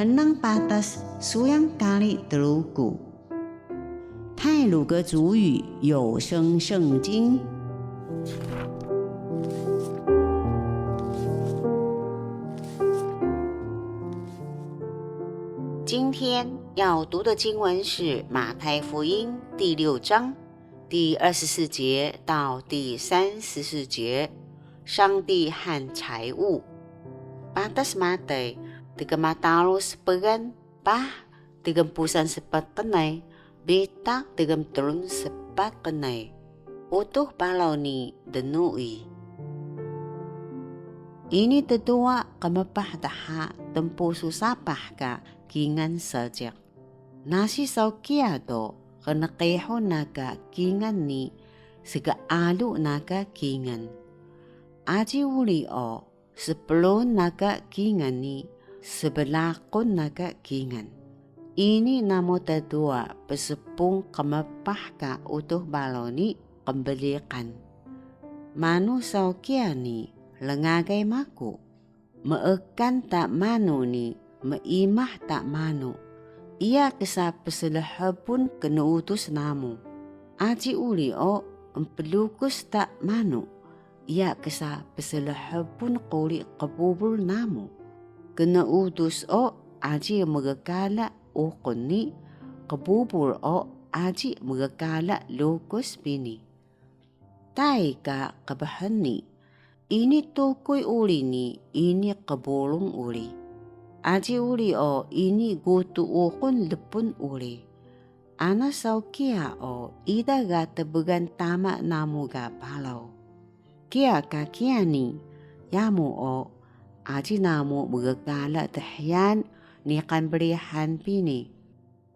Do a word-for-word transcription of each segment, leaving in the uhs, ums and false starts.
Mnang patas suyang kari Truku. 太魯閣族語有聲聖經。今天要讀的經文是馬太福音第六章第二十四節到第三十四節，上帝和財物。Patas Matay, tgmataru spgan, paah tgmpusal spat knay, bitaq tgmtrul spat knay. Utux Baraw ni dnuuy. Ini tduwa qmpah dha tnpusu sapah ka kingal seejiq. Nasi saw kiya do qnqihun na ka kingal ni sgealu na ka kingal. Aji uri o, spruun na ka kingal ni sblaqun na ka kingal. Ini namu tduwa pspung qmpah ka Utux Baraw ni qnbriqan. Manu saw kiya ni rngagay maku, meekan ta manu ni meimah ta manu, iya ksa pslhbun knuudus namu. Aji uri o, emplukus ta manu, iya ksa pslhbun quri qbubur namu. Knuudus o aji mgkala uqun ni, qbubur o aji mgkala lukus bini. Tai ka qbhni, ini tukuy uri ni ini qburung uri. Aji uri o ini gutu uqun lpun uri. Ana saw kiya o ida ga tbgan Tama namu ga baraw. Kiya ka kiya ni, yamu o aji namu mgkala dhiyaan niqan brihan bini.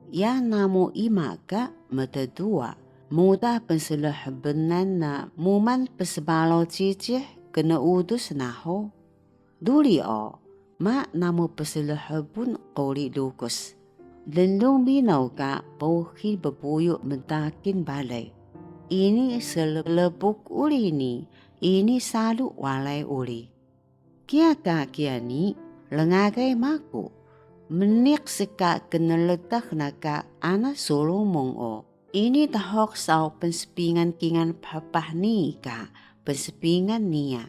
Iya namu ima ka mtduwa muda pnslhbnan na muman psbaraw cicih knuudus na hug? Duri o, ma namu pslhbun quri lukus. Lnglung binaw ka bowxil bbuyu mdakin balay. Ini slbuk uri ni, ini salu waray uri. Kiya ka kiya ni, rngagay maku, mniq ska knrtax na ka ana Solomon o, ini dhuq saw pnspingan kingal phpah nii ka pnspingan niya.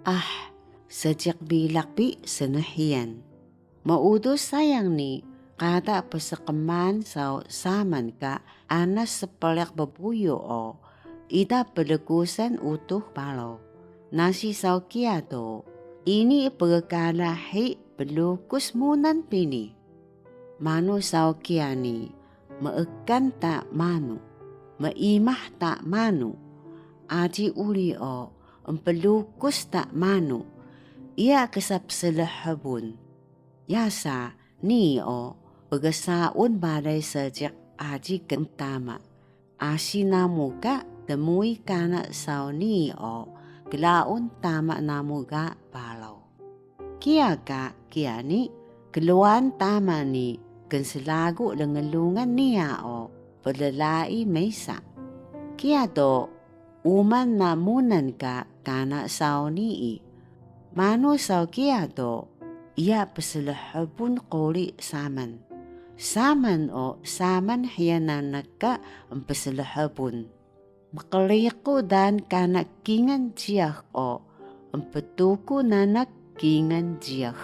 Ah, seejiq bilaq bi snhiyan. Meudus sayang ni, qada psqmaan saw saman ka ana spriq bbuyu o, ida plkusan Utux Baraw. Nasi saw kiya do, ini pgkala hi plukus munan bini. Manu saw kiya ni, meekan ta manu, meimah ta manu, aji uri o, emplukus ta manu, iya ksa pslhbun. Yasa nii o, pgsaun balay seejiq aji kntama. Asi namu ka dmuuy kana saw nii o, klaun Tama namu ga baraw. Kiya ka kiya ni, klwaan Tama ni knslagu lnglungan niya o, plai mesa. Kiya do, uman na munan ka kana saw nii. Manu saw kiya do, iya pslhbun quri saman. Saman o saman hiya nanak ka empslhbun. Mqriqu daan kana kingal jiyax o, emptuku nanak kingal jiyax.